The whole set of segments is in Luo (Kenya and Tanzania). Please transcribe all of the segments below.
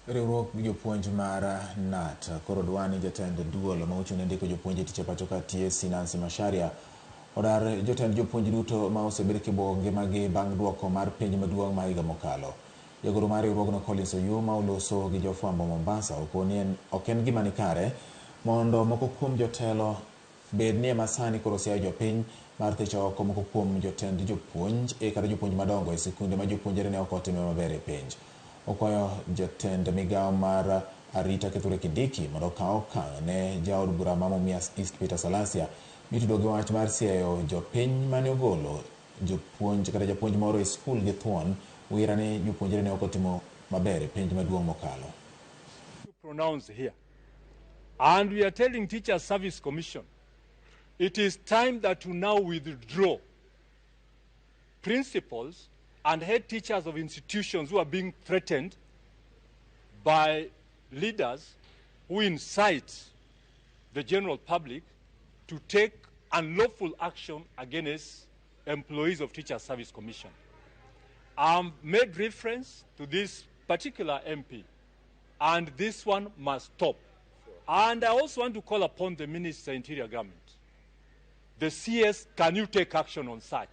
Riwruog jopuonj mar KNUT koro dwa ni jatend duol ma ochung' ne ndiko jopuonj e tich e pacho ka TSC Nancy Macharia odar jotend jopuonj duto ma osebed kibuogo ngimagi bang' duoko mar penj maduong' ma higa mokalo. Jagoro mar riwruogno Collins Oyuu ma oloso gi jofwambo Mombasa okoni en ok en gima nikare mondo moko kuom jotelo bed ni ema sani koro siayo jopiny mar thicho oko moko kuom jotend jopuonj e kata jopuonj madongo e sikunde ma jopuonjre ne ok otime maber e penj. Okwayo jatend migawo mar arita Kithure Kindiki mondo okaw okang' ne jaod bura ma Mumias East Peter Salasya mitudo gi wach mar siayo jopiny mane ogolo jopuonj kata japuonj moro e skul gi thuon wira ni jopuonjre ne ok otimo maber e penj maduong' mokalo. Pronounce here. And we are telling Teacher Service Commission, it is time that you now withdraw principals and head teachers of institutions who are being threatened by leaders who incite the general public to take unlawful action against employees of Teacher Service Commission. I've made reference to this particular MP, and this one must stop. And I also want to call upon the Minister of Interior Government. The CS, can you take action on such?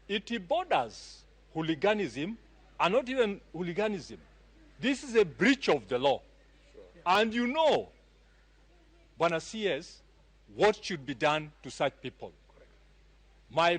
It borders hooliganism, and not even hooliganism. This is a breach of the law. And you know, Bwana CS, what should be done to such people. My